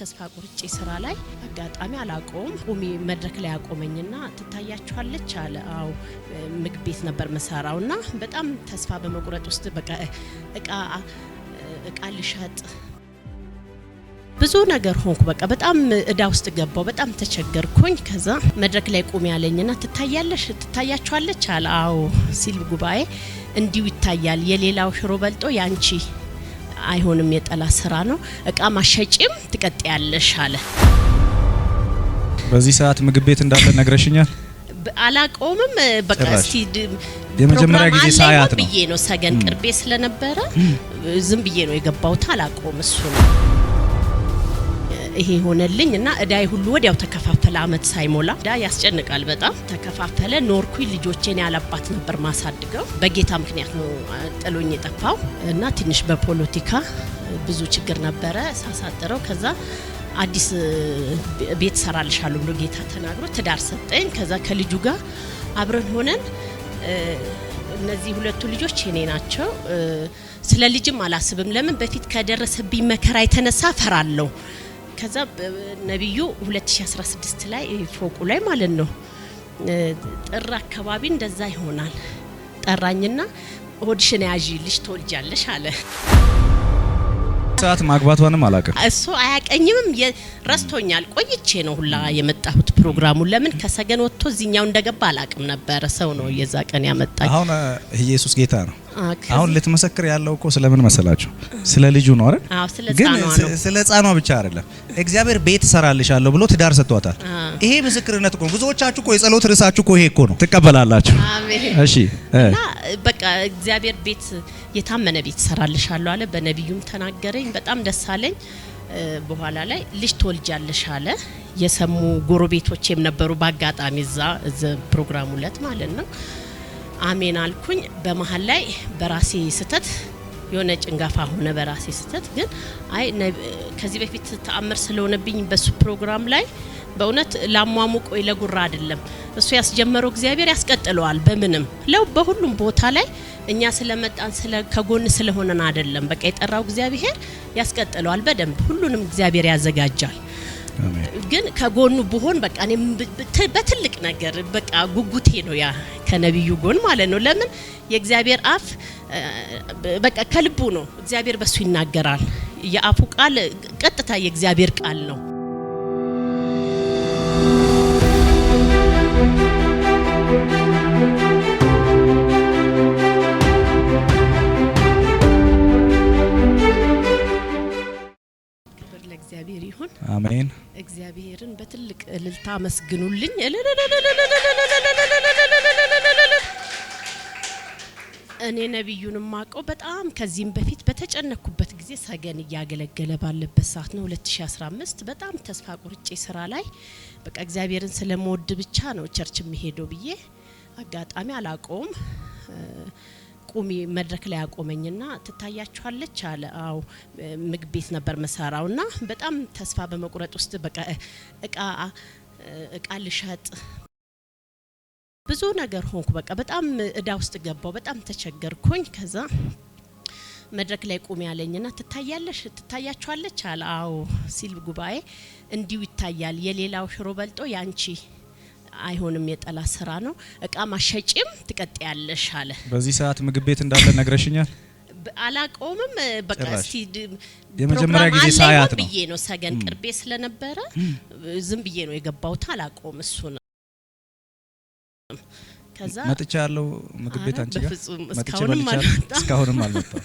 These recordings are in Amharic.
ተስፋ ቆርጬ ስራ ላይ አጋጣሚ አላቆም ቁሚ መድረክ ላይ አቆመኝና ትታያችኋለች አለ። አዎ፣ ምግብ ቤት ነበር መሰራውና በጣም ተስፋ በመቁረጥ ውስጥ በቃ እቃ ልሸጥ ብዙ ነገር ሆንኩ። በቃ በጣም እዳ ውስጥ ገባው። በጣም ተቸገርኩኝ። ከዛ መድረክ ላይ ቁሚ ያለኝና ትታያለሽ ትታያችኋለች አለ። አዎ ሲል ጉባኤ እንዲሁ ይታያል። የሌላው ሽሮ በልጦ ያንቺ አይሆንም፣ የጠላት ስራ ነው። እቃ ማሸጪም ትቀጥያለሽ አለ። በዚህ ሰዓት ምግብ ቤት እንዳለ ነግረሽኛል። አላቆምም። በቃ እስቲ የመጀመሪያ ጊዜ ሳያት ነው ብዬ ነው፣ ሰገን ቅርቤ ስለነበረ ዝም ብዬ ነው የገባሁት። አላቆም እሱ ነው ይሄ ሆነልኝ እና እዳይ ሁሉ ወዲያው ተከፋፈለ። አመት ሳይሞላ እዳ ያስጨንቃል በጣም ተከፋፈለ። ኖርኩኝ። ልጆቼን ያለአባት ነበር ማሳድገው። በጌታ ምክንያት ነው ጥሎኝ የጠፋው እና ትንሽ በፖለቲካ ብዙ ችግር ነበረ ሳሳጥረው። ከዛ አዲስ ቤት ሰራልሻለሁ ብሎ ጌታ ተናግሮ ትዳር ሰጠኝ። ከዛ ከልጁ ጋር አብረን ሆነን እነዚህ ሁለቱ ልጆች የኔ ናቸው። ስለ ልጅም አላስብም። ለምን በፊት ከደረሰብኝ መከራ የተነሳ ፈራለሁ። ከዛ ነቢዩ 2016 ላይ ፎቁ ላይ ማለት ነው ጥር አካባቢ እንደዛ ይሆናል ጠራኝና ሆድሽን ያዢ ልጅ ትወልጃለሽ አለ። ሰዓት ማግባቷንም አላውቅም። እሱ አያቀኝምም፣ ረስቶኛል። ቆይቼ ነው ሁላ የመጣሁት ፕሮግራሙን። ለምን ከሰገን ወጥቶ እዚህኛው እንደገባ አላቅም ነበረ። ሰው ነው የዛ ቀን ያመጣኝ። አሁን ኢየሱስ ጌታ ነው። አሁን ልትመሰክር ያለው እኮ ስለምን መሰላችሁ? ስለ ልጁ ነው አይደል? አዎ፣ ስለ ግን ህፃኗ ነው። ስለ ህፃኗ ብቻ አይደለም። እግዚአብሔር ቤት እሰራልሻለሁ ብሎ ትዳር ሰጥቷታል። ይሄ ምስክርነት እኮ ነው። ብዙዎቻችሁ እኮ የጸሎት ርዕሳችሁ እኮ ይሄ እኮ ነው። ትቀበላላችሁ። አሜን። እሺ እና በቃ እግዚአብሔር ቤት የታመነ ቤት እሰራልሻለሁ አለ። በነቢዩም ተናገረኝ። በጣም ደስ አለኝ። በኋላ ላይ ልጅ ትወልጃለሽ አለ። የሰሙ ጎረቤቶቼም ነበሩ በአጋጣሚ እዛ ፕሮግራሙ ዕለት ማለት ነው። አሜን አልኩኝ። በመሀል ላይ በራሴ ስህተት የሆነ ጭንጋፋ ሆነ። በራሴ ስህተት ግን አይ ከዚህ በፊት ተአምር ስለሆነብኝ በሱ ፕሮግራም ላይ በእውነት ላሟሙቅ ወይ ለጉራ አይደለም። እሱ ያስጀመረው እግዚአብሔር ያስቀጥለዋል። በምንም ለው በሁሉም ቦታ ላይ እኛ ስለመጣን ስለ ከጎን ስለሆነን አይደለም። በቃ የጠራው እግዚአብሔር ያስቀጥለዋል። በደንብ ሁሉንም እግዚአብሔር ያዘጋጃል። ግን ከጎኑ ብሆን በቃ እኔም በትልቅ ነገር በቃ ጉጉቴ ነው ያ ከነቢዩ ጎን ማለት ነው። ለምን የእግዚአብሔር አፍ በቃ ከልቡ ነው። እግዚአብሔር በሱ ይናገራል። የአፉ ቃል ቀጥታ የእግዚአብሔር ቃል ነው። ክብር ለእግዚአብሔር ይሁን። አሜን። እግዚአብሔርን በትልቅ እልልታ አመስግኑልኝ። እኔ ነቢዩን ማቀው በጣም ከዚህም በፊት በተጨነኩበት ጊዜ ሰገን እያገለገለ ባለበት ሰዓት ነው 2015 በጣም ተስፋ ቆርጬ ስራ ላይ በቃ እግዚአብሔርን ስለምወድ ብቻ ነው church የምሄደው ብዬ አጋጣሚ አላቆም ቁሚ መድረክ ላይ አቆመኝና ትታያችኋለች አለ። አዎ፣ ምግብ ቤት ነበር መሰራውና በጣም ተስፋ በመቁረጥ ውስጥ በቃ እቃ ልሸጥ ብዙ ነገር ሆንኩ። በቃ በጣም እዳ ውስጥ ገባው። በጣም ተቸገርኩኝ። ከዛ መድረክ ላይ ቁሚ ያለኝና ትታያለሽ ትታያችኋለች አለ። አዎ ሲል ጉባኤ እንዲሁ ይታያል። የሌላው ሽሮ በልጦ ያንቺ አይሆንም፣ የጠላት ስራ ነው። እቃ ማሸጪም ትቀጥያለሽ አለ። በዚህ ሰዓት ምግብ ቤት እንዳለ ነግረሽኛል። አላቆምም። በቃ እስቲ የመጀመሪያ ጊዜ ሳያት ነው ብዬ ነው፣ ሰገን ቅርቤ ስለነበረ ዝም ብዬ ነው የገባሁት። አላቆም እሱ ነው። ከዛ መጥቻ ያለው ምግብ ቤት አንቺ ጋር በፍጹም እስካሁንም አልመጣም። እስካሁንም አልመጣም።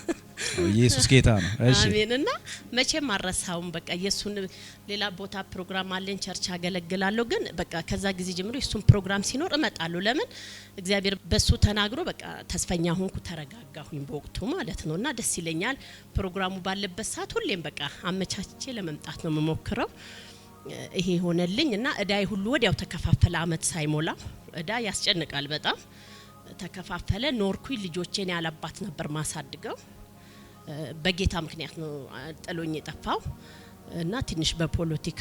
ኢየሱስ ጌታ ነው። እሺ አሜን። እና መቼም አልረሳውም። በቃ የሱን ሌላ ቦታ ፕሮግራም አለኝ church አገለግላለሁ። ግን በቃ ከዛ ጊዜ ጀምሮ የሱን ፕሮግራም ሲኖር እመጣለሁ። ለምን እግዚአብሔር በሱ ተናግሮ በቃ ተስፈኛ ሆንኩ፣ ተረጋጋሁኝ በወቅቱ ማለት ነው። እና ደስ ይለኛል ፕሮግራሙ ባለበት ሰዓት ሁሌም በቃ አመቻችቼ ለመምጣት ነው የምሞክረው። ይሄ ሆነልኝ እና እዳይ ሁሉ ወዲያው ተከፋፈለ። አመት ሳይሞላ እዳ ያስጨንቃል በጣም ተከፋፈለ። ኖርኩኝ። ልጆቼን ያለአባት ነበር ማሳድገው። በጌታ ምክንያት ነው ጥሎኝ የጠፋው እና ትንሽ በፖለቲካ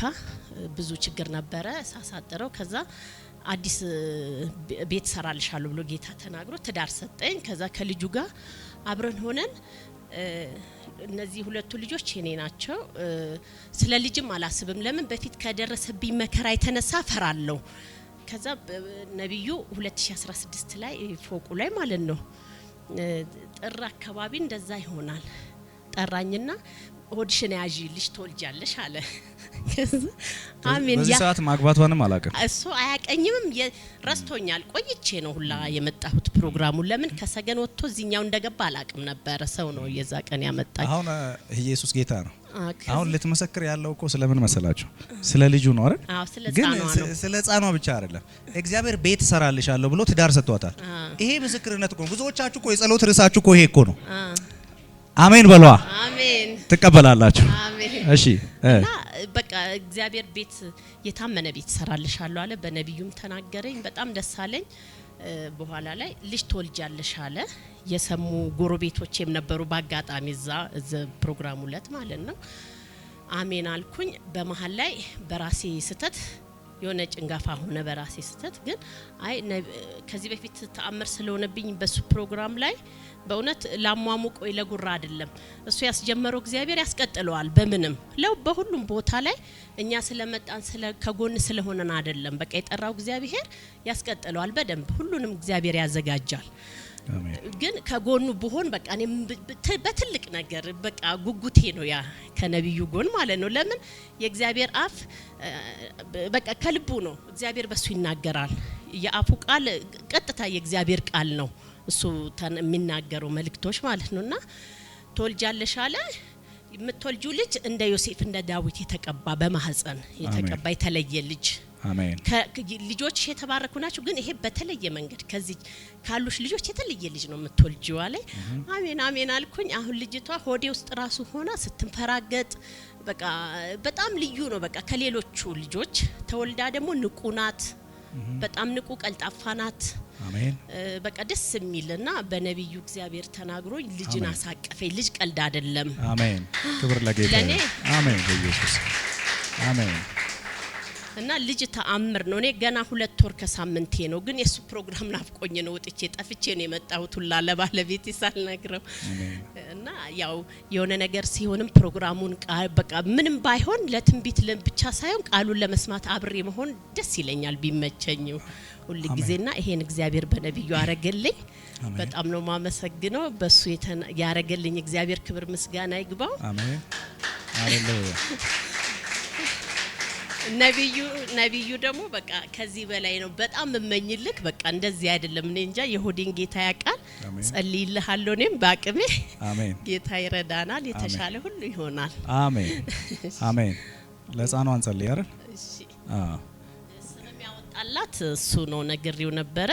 ብዙ ችግር ነበረ ሳሳጥረው። ከዛ አዲስ ቤት ሰራልሻለሁ ብሎ ጌታ ተናግሮ ትዳር ሰጠኝ። ከዛ ከልጁ ጋር አብረን ሆነን እነዚህ ሁለቱ ልጆች የኔ ናቸው። ስለ ልጅም አላስብም። ለምን በፊት ከደረሰብኝ መከራ የተነሳ ፈራለሁ። ከዛ ነቢዩ 2016 ላይ ፎቁ ላይ ማለት ነው፣ ጥር አካባቢ እንደዛ ይሆናል፣ ጠራኝና "ሆድሽን ያዢ፣ ልጅ ትወልጃለሽ" አለ። አሜን። በዚህ ሰዓት ማግባቷንም አላውቅም። እሱ አያቀኝምም፣ ረስቶኛል። ቆይቼ ነው ሁላ የመጣሁት ፕሮግራሙን። ለምን ከሰገን ወጥቶ እዚህኛው እንደገባ አላቅም ነበረ። ሰው ነው የዛ ቀን ያመጣኝ። አሁን ኢየሱስ ጌታ ነው። አሁን ልትመሰክር ያለው እኮ ስለምን መሰላችሁ? ስለ ልጁ ነው አይደል? አዎ፣ ስለ ግን ህፃኗ ነው። ስለ ህፃኗ ብቻ አይደለም። እግዚአብሔር ቤት እሰራልሻለሁ ብሎ ትዳር ሰጥቷታል። ይሄ ምስክርነት እኮ ነው። ብዙዎቻችሁ እኮ የጸሎት ርዕሳችሁ እኮ ይሄ እኮ ነው። አሜን በለዋ። አሜን። ትቀበላላችሁ። አሜን። እሺ። እና በቃ እግዚአብሔር ቤት፣ የታመነ ቤት እሰራልሻለሁ አለ። በነቢዩም ተናገረኝ። በጣም ደስ አለኝ። በኋላ ላይ ልጅ ትወልጃለሽ አለ። የሰሙ ጎረቤቶቼም ነበሩ በአጋጣሚ እዛ ፕሮግራሙ ዕለት ማለት ነው። አሜን አልኩኝ። በመሀል ላይ በራሴ ስህተት የሆነ ጭንጋፋ ሆነ። በራሴ ስህተት ግን አይ ከዚህ በፊት ተአምር ስለሆነብኝ በሱ ፕሮግራም ላይ፣ በእውነት ላሟሙቅ ወይ ለጉራ አይደለም። እሱ ያስጀመረው እግዚአብሔር ያስቀጥለዋል። በምንም ለው በሁሉም ቦታ ላይ እኛ ስለመጣን ስለ ከጎን ስለሆነን አይደለም። በቃ የጠራው እግዚአብሔር ያስቀጥለዋል። በደንብ ሁሉንም እግዚአብሔር ያዘጋጃል። ግን ከጎኑ ብሆን በቃ እኔም በትልቅ ነገር በቃ ጉጉቴ ነው ያ ከነቢዩ ጎን ማለት ነው። ለምን የእግዚአብሔር አፍ በቃ ከልቡ ነው። እግዚአብሔር በሱ ይናገራል። የአፉ ቃል ቀጥታ የእግዚአብሔር ቃል ነው። እሱ የሚናገረው መልእክቶች ማለት ነው። እና ትወልጃለሽ አለ። የምትወልጂው ልጅ እንደ ዮሴፍ እንደ ዳዊት የተቀባ፣ በማህፀን የተቀባ የተለየ ልጅ። አሜን። ልጆች የተባረኩ ናቸው፣ ግን ይሄ በተለየ መንገድ ከዚህ ካሉሽ ልጆች የተለየ ልጅ ነው የምትወልጂው አለኝ። አሜን አሜን አልኩኝ። አሁን ልጅቷ ሆዴ ውስጥ ራሱ ሆና ስትንፈራገጥ በቃ በጣም ልዩ ነው። በቃ ከሌሎቹ ልጆች ተወልዳ ደግሞ ንቁ ናት። በጣም ንቁ ቀልጣፋ ናት። አሜን። በቃ ደስ የሚል እና በነቢዩ እግዚአብሔር ተናግሮኝ ልጅን አሳቀፈኝ። ልጅ ቀልድ አይደለም። አሜን። ክብር ለጌታ ለኔ ይሁን። አሜን። በኢየሱስ አሜን። እና ልጅ ተአምር ነው። እኔ ገና 2 ወር ከሳምንቴ ነው፣ ግን የእሱ ፕሮግራም ናፍቆኝ ነው ወጥቼ ጠፍቼ ነው የመጣሁት ሁላ ለባለቤቴ ሳልነግረው። እና ያው የሆነ ነገር ሲሆንም ፕሮግራሙን በቃ ምንም ባይሆን ለትንቢት ብቻ ሳይሆን ቃሉን ለመስማት አብሬ መሆን ደስ ይለኛል ቢመቸኝ ሁል ጊዜና ይሄን እግዚአብሔር በነቢዩ አረገልኝ። በጣም ነው ማመሰግነው። በሱ ያረገልኝ እግዚአብሔር ክብር ምስጋና ይግባው። አሜን። ሃሌሉያ። ነቢዩ ደግሞ በቃ ከዚህ በላይ ነው በጣም እመኝልክ። በቃ እንደዚህ አይደለም። እኔ እንጃ፣ የሆዴን ጌታ ያውቃል። ጸልይልሃለሁ። እኔም በአቅሜ ጌታ ይረዳናል። የተሻለ ሁሉ ይሆናል። አሜን አሜን። ለህፃኗ እንጸልይ አይደል? እሺ። አዎ። ስምም ያወጣላት እሱ ነው፣ ነግሬው ነበረ።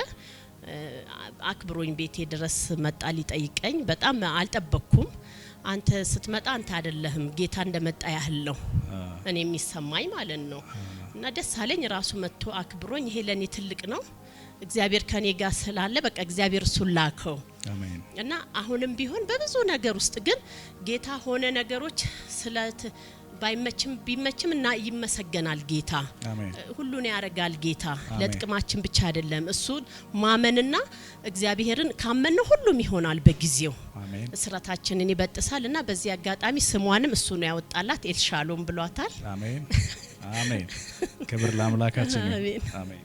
አክብሮኝ ቤቴ ድረስ መጣ ሊጠይቀኝ። በጣም አልጠበቅኩም። አንተ ስትመጣ አንተ አይደለህም፣ ጌታ እንደመጣ ያህል ነው እኔ የሚሰማኝ ማለት ነው። እና ደስ አለኝ። ራሱ መጥቶ አክብሮኝ፣ ይሄ ለእኔ ትልቅ ነው። እግዚአብሔር ከኔ ጋር ስላለ በቃ እግዚአብሔር እሱን ላከው። እና አሁንም ቢሆን በብዙ ነገር ውስጥ ግን ጌታ ሆነ ነገሮች ስለ ባይመችም ቢመችም እና ይመሰገናል ጌታ። ሁሉን ያረጋል ጌታ። ለጥቅማችን ብቻ አይደለም። እሱን ማመንና እግዚአብሔርን ካመን ሁሉም ይሆናል በጊዜው። እስራታችንን ይበጥሳል። እና በዚህ አጋጣሚ ስሟንም እሱ ነው ያወጣላት፣ ኤልሻሎም ብሏታል። አሜን አሜን። ክብር ለአምላካችን ይሁን። አሜን። አሜን።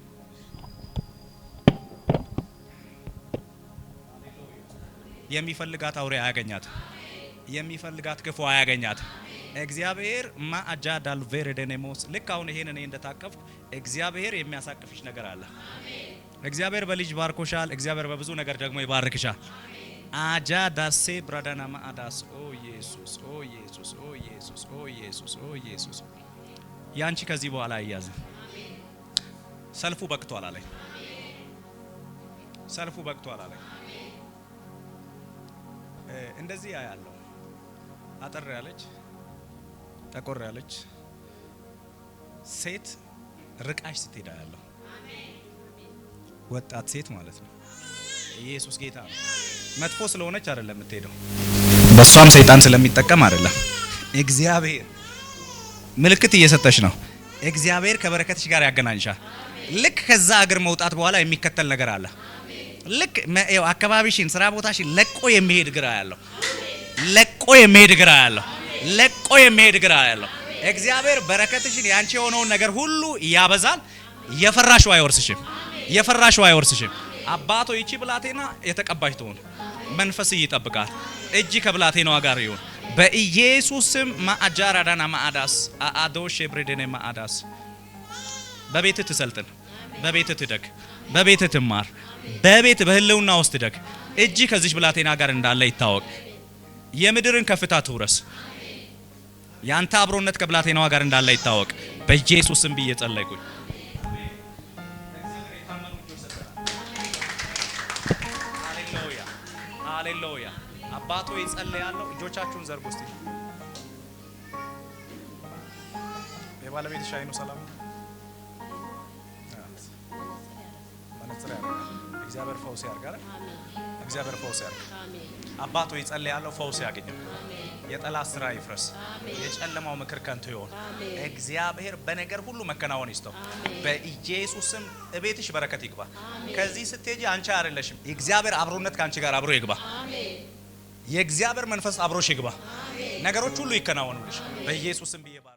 የሚፈልጋት አውሬ አያገኛት። የሚፈልጋት ክፉ አያገኛት። እግዚአብሔር ማአጃ ዳልቬር ደኔሞስ ልክ አሁን ይሄን እኔ እንደታቀፍኩ እግዚአብሔር የሚያሳቅፍሽ ነገር አለ። እግዚአብሔር በልጅ ባርኮሻል። እግዚአብሔር በብዙ ነገር ደግሞ ይባርክሻል። አጃ ዳሴ ብራዳና ማአዳስ። ኦ ኢየሱስ፣ ኦ ኢየሱስ፣ ኦ ኢየሱስ፣ ኦ ኢየሱስ፣ ኦ ኢየሱስ። ያንቺ ከዚህ በኋላ አይያዝም። ሰልፉ በቅቷል አለኝ። ሰልፉ በቅቷል አለኝ። እንደዚህ ያያለው አጠር ያለች ጠቆር ያለች ሴት ርቃሽ ስትሄዳ ያለው፣ ወጣት ሴት ማለት ነው። ኢየሱስ ጌታ ነው። መጥፎ ስለሆነች አይደለም የምትሄደው፣ በእሷም ሰይጣን ስለሚጠቀም አይደለም። እግዚአብሔር ምልክት እየሰጠሽ ነው። እግዚአብሔር ከበረከትሽ ጋር ያገናኝሻል። ልክ ከዛ እግር መውጣት በኋላ የሚከተል ነገር አለ። ልክ ይኸው አካባቢሽን ስራ ቦታሽን ለቆ የሚሄድ እግር ያለው። ለቆ የሚሄድ እግር አያለሁ። ለቆ የሚሄድ እግር አያለሁ። እግዚአብሔር በረከትሽን ያንቺ የሆነውን ነገር ሁሉ ያበዛል። የፈራሽው አይወርስሽም። የፈራሽው አይወርስሽም። አባቶ ይቺ ብላቴና የተቀባች ትሆን፣ መንፈስ ይጠብቃት፣ እጅ ከብላቴናዋ ጋር ይሁን በኢየሱስ ስም። ማአጃራዳና ማአዳስ አአዶ ሼብሬደኔ ማአዳስ። በቤት ትሰልጥን፣ በቤት ትደግ፣ በቤት ትማር፣ በቤት በህልውና ውስጥ ትደግ። እጅ ከዚች ብላቴና ጋር እንዳለ ይታወቅ። የምድርን ከፍታ ትውረስ። ያንተ አብሮነት ከብላቴናዋ ጋር እንዳለ ይታወቅ። በኢየሱስ ስም ብዬ ጸለይኩኝ። ሃሌሉያ ሃሌሉያ። አባቶ ይጸልያለሁ። እጆቻችሁን ዘርጉ እስቲ። የባለቤትሽ አይኑ ሰላም ነው? መነጽር ያደርጋል። እግዚአብሔር ፈውስ ያርጋል። እግዚአብሔር ፈውስ ያርግ። አባቶ ይጸልያለሁ። ፈውስ ያገኘው። የጠላት ስራ ይፍረስ። የጨለማው ምክር ከንቱ ይሆን። እግዚአብሔር በነገር ሁሉ መከናወን ይስጠው። በኢየሱስ ስም እቤትሽ በረከት ይግባ። ከዚህ ስትሄጂ አንቺ አይደለሽም። የእግዚአብሔር አብሮነት ከአንቺ ጋር አብሮ ይግባ። የእግዚአብሔር መንፈስ አብሮሽ ይግባ። ነገሮች ሁሉ ይከናወኑልሽ በኢየሱስ ስም ብዬ ባረኩ።